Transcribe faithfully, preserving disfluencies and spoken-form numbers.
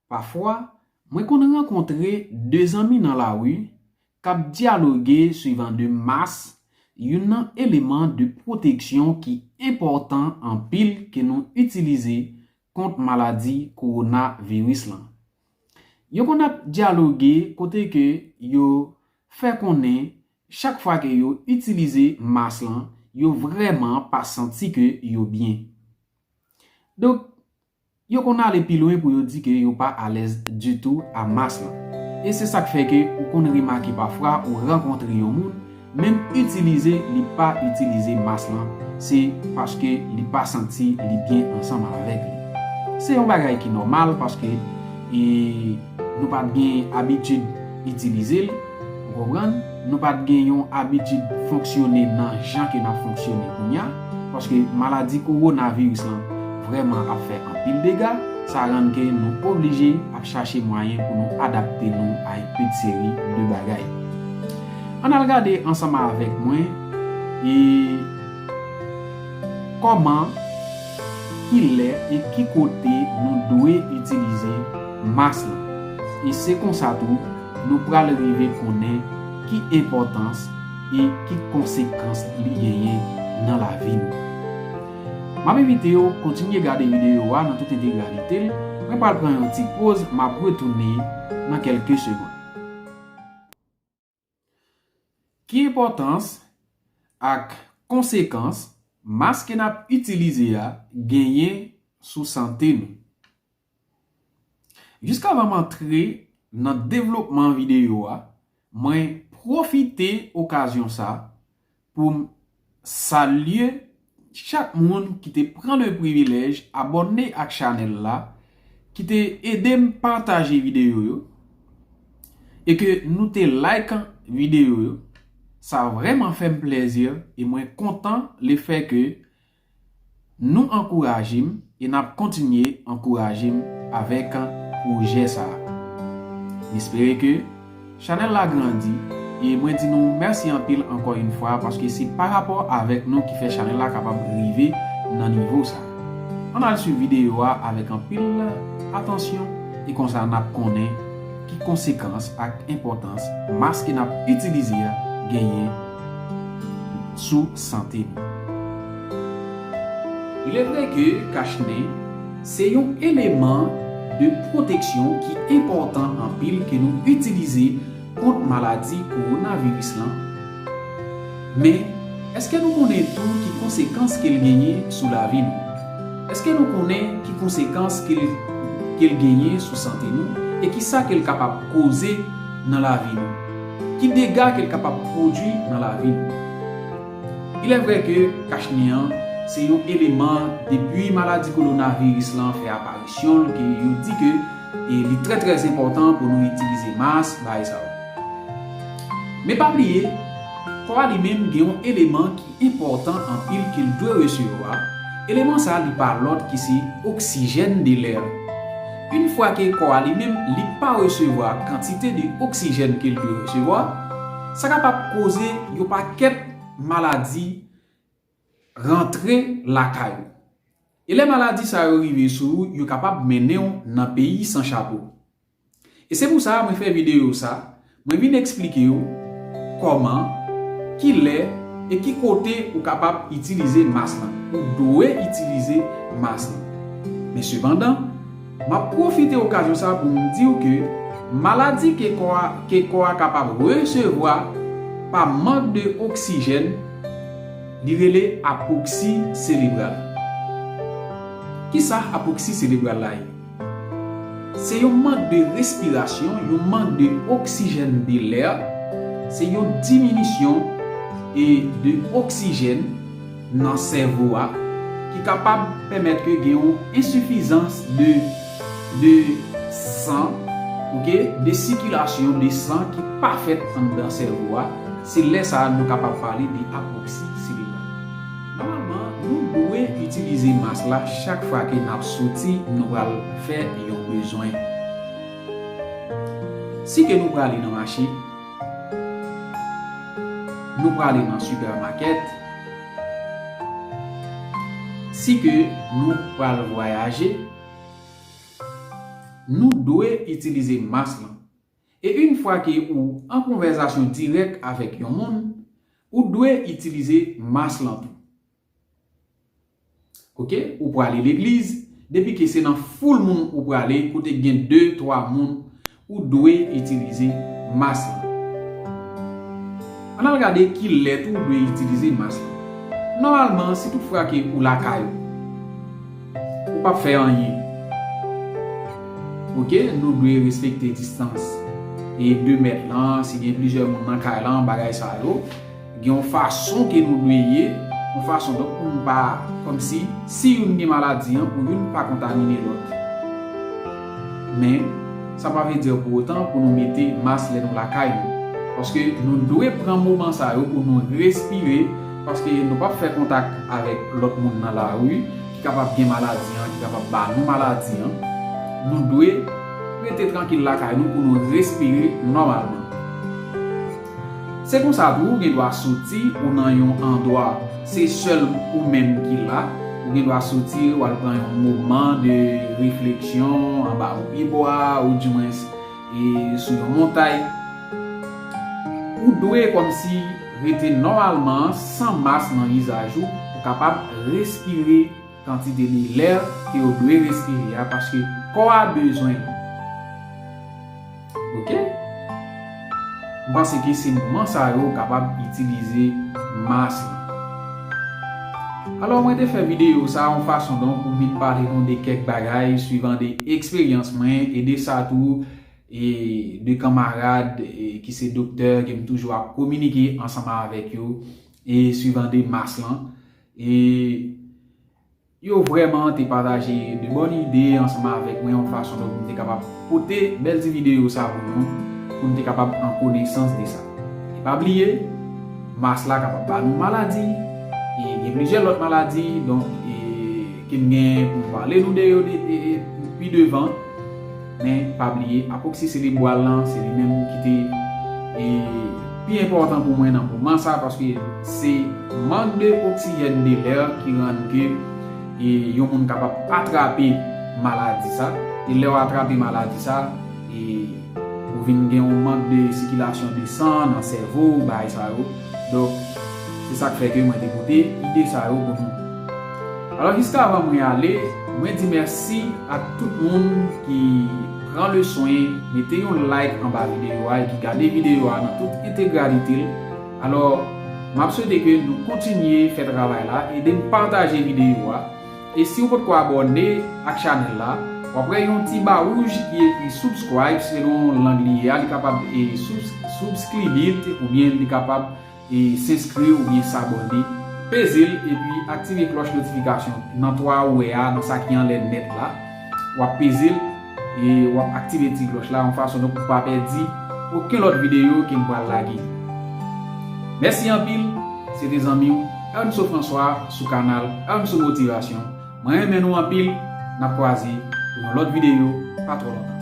Pafwa, mwen konn rankontre de zanmi nan lari k ap dyaloge swivan de mas, youn nan eleman de pwoteksyon ki enpòtan anpil ke nou itilize kont maladi kowonaviris lan. Yo konn ap dyaloge kote ke yo fè konnen chak fwa ke yo itilize mas lan, yo vrèman pa santi ke yo byen. Donk, yo konn ale pi lwen pou yo di ke yo pa alèz ditou a mas lan. E se sa k fè ke ou konn remake pafwa ou rankontre yon moun, menm itilize li pa itilize mas lan, se paske li pa santi li byen ansanm avèk li. Se yon bagay ki nòmal paske e, nou pa t gen abitid itilize l, ou konprann? Nou pa t gen yon abitid fonksyone nan jan ke n ap fonksyone kounye a, paske maladi kowonaviris lan vrèman ap fè anpil dega, sa rann ke nou oblije ap chache mwayen pou nou adapte nou a yon petite seri de bagay. Ann al gade ansanm avèk mwen e kòman, ki lè e ki kote nou dwe itilize mas lan. E se konsa tou nou pral rive konnen ki enpòtans e ki konsekans li genyen nan lavi nou. M ap envite w kontinye gade videyo a nan tout entegralite l. Mwen pral pran yon ti poz, m ap retounen nan kèlke segonn. Ki enpòtans ak konsekans mas ke n ap itilize a genyen sou sante nou? Jiskavan m antre nan devlopman videyo a, mwen pwofite okazyon sa pou m salye chak moun ki te pran le privilèj abòne ak chanèl la, ki te ede m pataje videyo yo, e ke nou te like videyo yo. Sa vrèman fè m plèzi e mwen kontan lefè ke nou ankouraje m e n ap kontinye ankouraje m avèk pwojè sa a. M espere ke chanèl la grandi e mwen di nou mèsi anpil ankò yon fwa paske se pa rapò avèk nou ki fè chanèl la kapab rive nan nivo sa. Ann al swiv videyo a avèk anpil atansyon e konsa n ap konnen ki konsekans ak enpòtans mas ke n ap itilize a genyen sou sante nou. Il est vrai que kachnen se yon eleman de pwoteksyon ki enpòtan anpil ke nou itilize kont maladi kowonaviris lan. Men, èske nou konnen tou ki konsekans ke l genyen sou lavi nou? Èske nou konnen ki konsekans ke l, ke l genyen sou sante nou e ki sa ke l kapab koze nan lavi nou? Ki dega ke l kapab pwodui nan lavi nou? Il est vrai que kachnen an se yon eleman depi maladi kowonaviris lan fè aparisyon l ke yo di ke e li trè trè enpòtan pou nou itilize mas, bagay sa yo. Men pa bliye, kò a li menm gen yon eleman ki enpòtan anpil ke l dwe resevwa. Eleman sa a li pa lòt ki se oksijèn de lè. Yon fwa ke kò a li menm li pa resevwa kantite de oksijèn ke l dwe resevwa, sa kapab koze yon pakèt maladi rantre lakay ou. E lè maladi sa yo rive sou ou, yo kapab mennen w nan peyi san chapo. E se pou sa mwen fè videyo sa, mwen vin eksplike w kòman, ki lè e ki kote ou kapab itilize mas lan. Ou dwe itilize mas lan. Men sepandan, m ap pwofite okazyon sa pou m di w ke maladi ke kò a, ke kò a kapab resevwa pa mank de oksijèn, li rele apoksi selebral. Kisa apoksi selebral la ye? Se yon mank de respirasyon, yon mank de oksijèn de lè, se yon diminisyon e de oksijèn nan sèvo a ki kapab pèmèt ke gen yon ensifizans de, de san, oke, de sikilasyon de san ki pa fèt anndan sèvo a. Se lè sa a nou kapab pale de apoksi selebral. Nòmalman, nou dwe itilize mas la chak fwa ke n ap soti, nou pral fè yon bezwen. Si ke nou prale nan mache, nou prale nan sipèmakèt, si ke nou pral vwayaje, Nou dwe itilize mas lan. E yon fwa ke ou an konvèzasyon dirèk avèk yon moun, ou dwe itilize mas lan tou. Oke, ou prale legliz, depi ke se nan foul moun ou prale, kote gen de, twa moun, ou dwe itilize mas lan. Ann al gade ki lè tou ou dwe itilize mas lan. Nòmalman, si tout fwa ke ou lakay ou, ou p ap fè anyen. Oke, nou dwe respekte distans e de mèt lan, si gen plizyè moun nan kay lan, bagay sa yo. Gen yon fason ke nou dwe ye, yon fason donk pou nou pa, kòmsi, si youn gen maladi an, pou youn pa kontamine lòt. Men, sa pa vle di pou otan pou nou mete mas lè nou lakay nou. Paske nou dwe pran moman sa yo pou nou respire, paske nou p ap fè kontak avèk lòt moun nan lari ki kapab gen maladi an, ki kapab ba nou maladi an. Nou dwe rete trankil lakay nou pou nou respire nòmalman. Se konsa tou, ou gen dwa soti ou nan yon andwa, se sèl ou menm ki la, ou gen dwa soti, w al pran yon moman de refleksyon anba yon pye bwa, ou dimwens, e, sou yon montay. Ou dwe kòmsi rete nòmalman, san mas nan vizaj ou, pou kapab respire kantite de lè ke w dwe respire a, paske kò a bezwen l. Oke? M panse ke se moman sa yo w kapab itilize mas lan. Alò, mwen te fè videyo sa yon fason donk pou m vin pale nou de kèk bagay, swivan de eksperyans mwen, e de sa tou, e de kanmarad, e ki se doktè, ke m toujou ap kominike ansanm avèk yo, e swivan de mas lan. E yo vrèman te pataje de bòn ide ansanm avèk mwen, yon fason donk pou m te kapab pote bèl ti videyo sa pou nou, pou n te kapab an konesans de sa. E pa bliye, mas la kapab ba nou maladi, e gen plizyè lòt maladi, donk, e ke m gen pou m pale nou de yo de, de, de, pi devan. Men pa bliye, apwoksi selebwal lan, se li menm ki te, e, pi enpòtan pou mwen nan moman sa, paske se mank de oksijèn de lè ki rann ke, e, yon moun kapab atrape maladi sa. E lè w atrape maladi sa, e, ou vin gen yon mank de sikilasyon de san nan sèvo w, bagay sa yo. Donk, se sa k fè ke mwen te pote ide sa yo pou nou. Alò, jiskavan mwen ale, mwen di mèsi ak tout moun ki pran le swen mete yon like anba videyo a e ki gade videyo a nan tout entegralite l. Alò, m ap swete ke nou kontinye fè travay la, ede m pataje videyo a. E si w potko abòne ak chanèl la, w ap wè yon ti ba wouj ki ekri subscribe selon lang li ye a, li kapab, e, subs-, subscribe it oubyen li kapab, e, s'inscrire oubyen s'abonner. Peze l epi aktive klòch notifikasyon nan twa ou wè a, nan sa ki anlè nèt la. W ap peze l e w ap aktive ti klòch la yon fason donk pou pa pèdi okenn lòt videyo ke m pral lage. Mèsi anpil, se te zanmi w Ernso François sou kanal Ernso Motivasyon. Mwen renmen nou anpil, n ap kwaze pou yon lòt videyo pa twò lontan.